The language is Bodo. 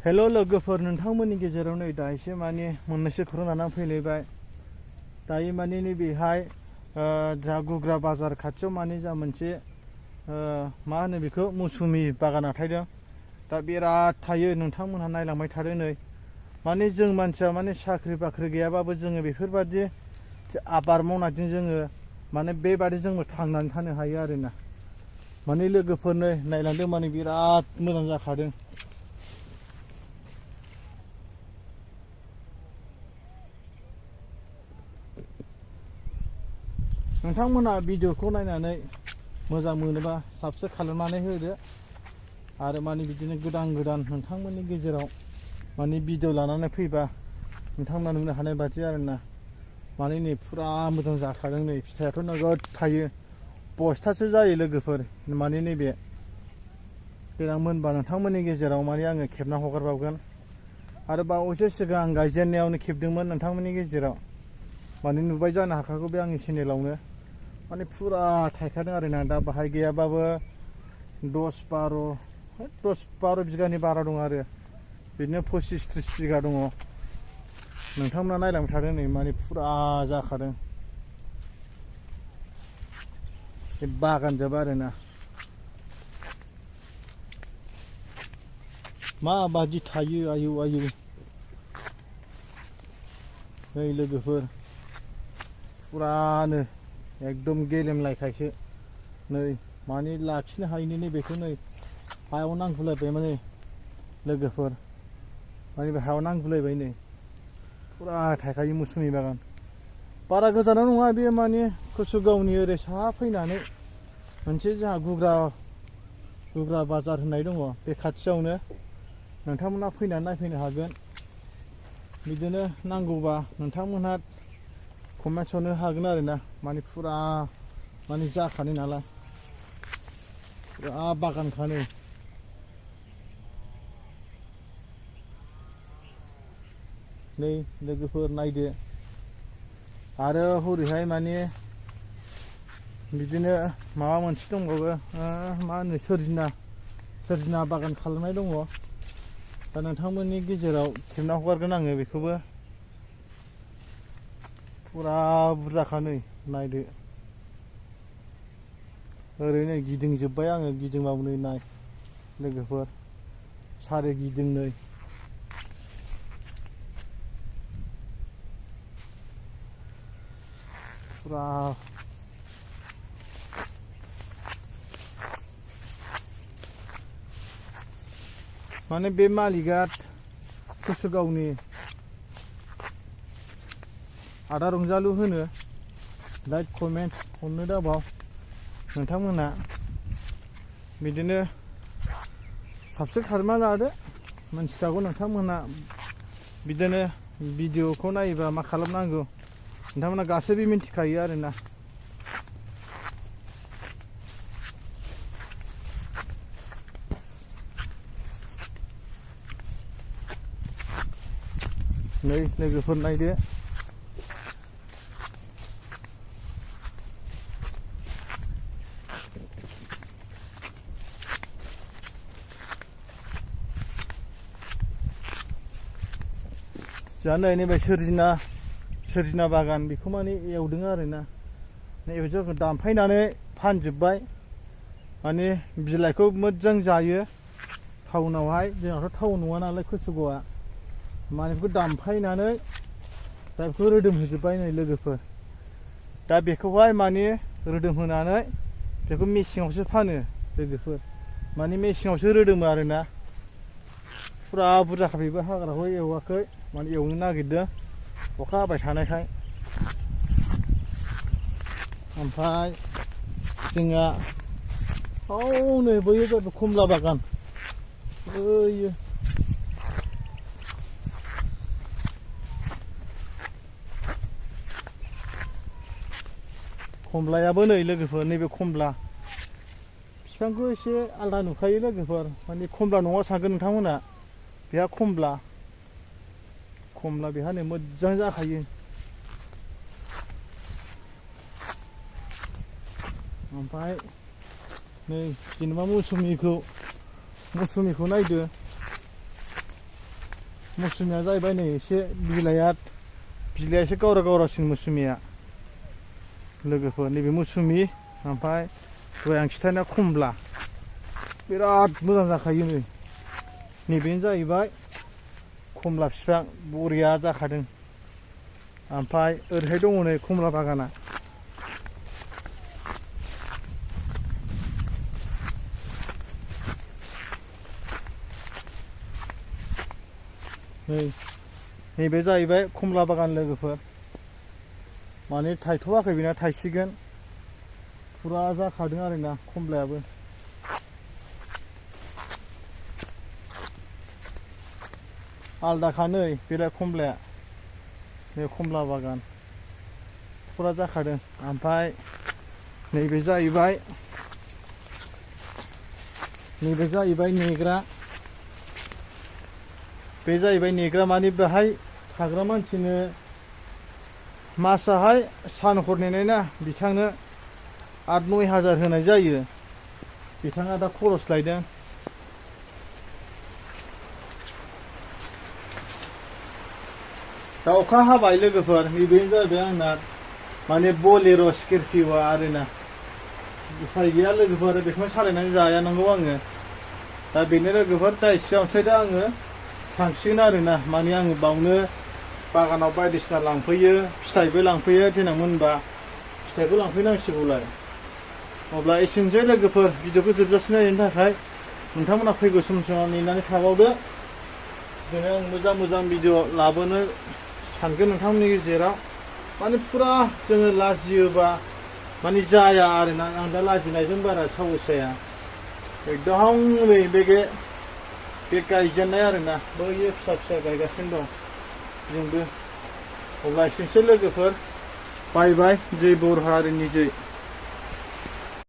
हेल' लोगोफोर नोंथांमोननि गेजेराव नै दा एसे माने मोननैसो खौरां लानानै फैलायबाय। दायो माने नैबेहाय जा गुग्रा बाजार खाथियाव माने जा मोनसे मा होनो बेखौ मौसुमि बागाना थायदों। दा बिराद थायो, नोंथांमोनहा नायलांबाय थादों नै। माने जों मानसिया माने साख्रि बाख्रि गैयाबाबो जोङो बेफोरबादि आबाद मावनायजों जोङो माने बेबादि जोंबो थांनानै थानो हायो आरोना। माने लोगोफोर नै नायलांदों, माने बिराद मोजां जाखादों। नोंथांमोना भिडिअखौ नायनानै मोजां मोनोबा साबस्क्राइब खालामनानै होदो। आरो माने बिदिनो गोदान गोदान नोंथांमोननि गेजेराव माने भिडिअ लानानै फैबा नोंथांमोना नुनो हानाय बादि आरोना। माने नै फुरा मोजां जाखादों, नै फिथाइयाथ' नोगोद थायो, बस्थासो जायो लोगोफोर। माने नैबे देनां मोनबा नोंथांमोननि गेजेराव माने आङो खेबना हगारबावगोन। आरो बावैसो सिगां आं गायजेननायावनो खेबदोंमोन नोंथांमोननि गेजेराव, माने नुबाय जानो हाखागौ बे आंनि चेनेलावनो। माने फुरा थायखादों आरोना। दा बाहाय गैयाबाबो 10-12 बिगानि बारा दं आरो बिदिनो 25-30 बिगा दङ। नोंथांमोना नायलांबाय थादों नै, माने फुरा जाखादों बे बागानजोब आरोना। माबादि थायो आयु आयु। नै लोगोफोर फुरानो एकदम गेलेमलायखायसो नै, माने लाखिनो हायिनि नैबेखौ नै हायाव नांगुलायबाय माने लोगोफोर। माने बे हायाव नांगुलायबाय नै, फुरा थायखायो मौसुमि बागान। बारा गोजानाव नङा बे, माने कसुगावनि ओरै साहा फैनानै मोनसे जोंहा गुग्रा बाजार होननाय दङ, बे खाथियावनो। नोंथांमोना फैनानै नायफैनो हागोन। बिदिनो नांगौबा नोंथांमोनहा कमेन्ट हरनो हागोन आरोना। माने फुरा माने जाखानाय नालाय, फुरा बागानखा नै। नै लोगोफोर नायदो। आरो हरैहाय माने बिदिनो माबा मोनसे दंबावो, मा होनो सोरजिना बागान खालामनाय दङ। दा नोंथांमोननि गेजेराव खेबना हगारगोन आङो बेखौबो। फुरा बुरजाखा नै नायदो। ओरैनो गिदिंजोब्बाय आङो, गिदिंबाबो नै नाय लोगोफोर, सारिगिदिं नै। फुरा माने बे मालिकआ कसुगावनि आदा रंजालु होनो। लाइक कमेन्ट हरनो दाबाव नोंथांमोना। बिदिनो साबस्क्राइब खालामना लादो। मोनथिखागौ नोंथांमोना बिदिनो भिडिअखौ नायोबा मा खालामनांगौ नोंथांमोना गासैबो मिथिखायो आरोना। नै लोगोफोर नायदो। जोंहा नैबे सोरजिना बागान, बेखौ माने एवदों आरोना। नैबे जोंखौ दानफायनानै फानजोब्बाय। माने बिलाइखौ मोजां जायो टाउनावहाय। जोंनाथ' टाउन नङा नालाय कसुगावआ। माने बेखौ दानफायनानै दा बेखौ रोदोम होजोब्बाय नै लोगोफोर। दा बेखौहाय माने रोदोम होनानै बेखौ मेसेङावसो फानो लोगोफोर। माने मेसेङावसो रोदोमो आरोना। फुरा बुरजाखा, बेबो हाग्राखौ एवाखै, माने एवनो नागिरदों अखा हाबाय थानायखाय। ओमफ्राय जोंहा नै बैयो जाबाय खमला बागान, बैयो खमलायाबो नै लोगोफोर। नैबे खमला बिफांखौ एसे आलादा नुखायो लोगोफोर, माने खमला नङा सानगोन नोंथांमोना, बेहा खमला बेहा नै मोजां जाखायो। ओमफ्राय नै जेनेबा मौसुमिखौ नायदो। मौसुमिया जाहैबाय नै एसे बिलाइया एसे गावरा गावरासिन मौसुमिया लोगोफोर नैबे मौसुमि ओमफ्राय दहाय आं खिथानाया खमला बिराद मोजां जाखायो नैबेनो जाहैबाय खमला बिफां बरिया जाखादों ओमफ्राय ओरैहाय दङ नै खमला बागाना नैबे जाहैबाय खमला बागान लोगोफोर माने थायथ'वाखै बेना थायसिगोन फुरा जाखादों आरोना खमलायाबो आलदाखा नै बेलाय खमलाया नै खमला बागान फुरा जाखादों ओमफ्राय नैबे जाहैबाय नेग्रा बे जाहैबाय नेग्रा माने बेहाय थाग्रा मानसिनो मासाहाय सान हर नेनाय ना बिथांनो 8-9 हाजार होनाय जायो बिथाङा दा खरस लायदों दा अखा हाबाय लोगोफोर नैबेनो जाहैबाय आंना माने बलेर' स्करपिअ'आ आरोना उफाय गैया लोगोफोर बेखौनो सालायनानै जायानांगौ आङो दा बेनो लोगोफोर दा एसेयावनोसै दा आङो थांसिगोन आरोना माने आङो बावनो बागानाव बायदिसिना लांफैयो फिथाइबो लांफैयो देनां मोनबा फिथाइखौ लांफैनांसिगौलाय अब्ला एसेनोसै लोगोफोर भिडिअखौ जोबजासिम नायनायनि थाखाय नोंथांमोना फैगौ समसिमाव नेनानै थाबावदो बिदिनो आं मोजां भिडिअ लाबोनो सानगोन नोंथांमोननि गेजेराव माने फुरा जोङो लाजियोबा माने जाया आरोना आं दा लाजिनायजों बारा साहस जाया एकदम बे गायजेननाय आरोना बैयो फिसा गायगासिनो दं जोंबो अब्ला एसेनोसै लोगोफोर बाय बाय जै बर' हारिनि जै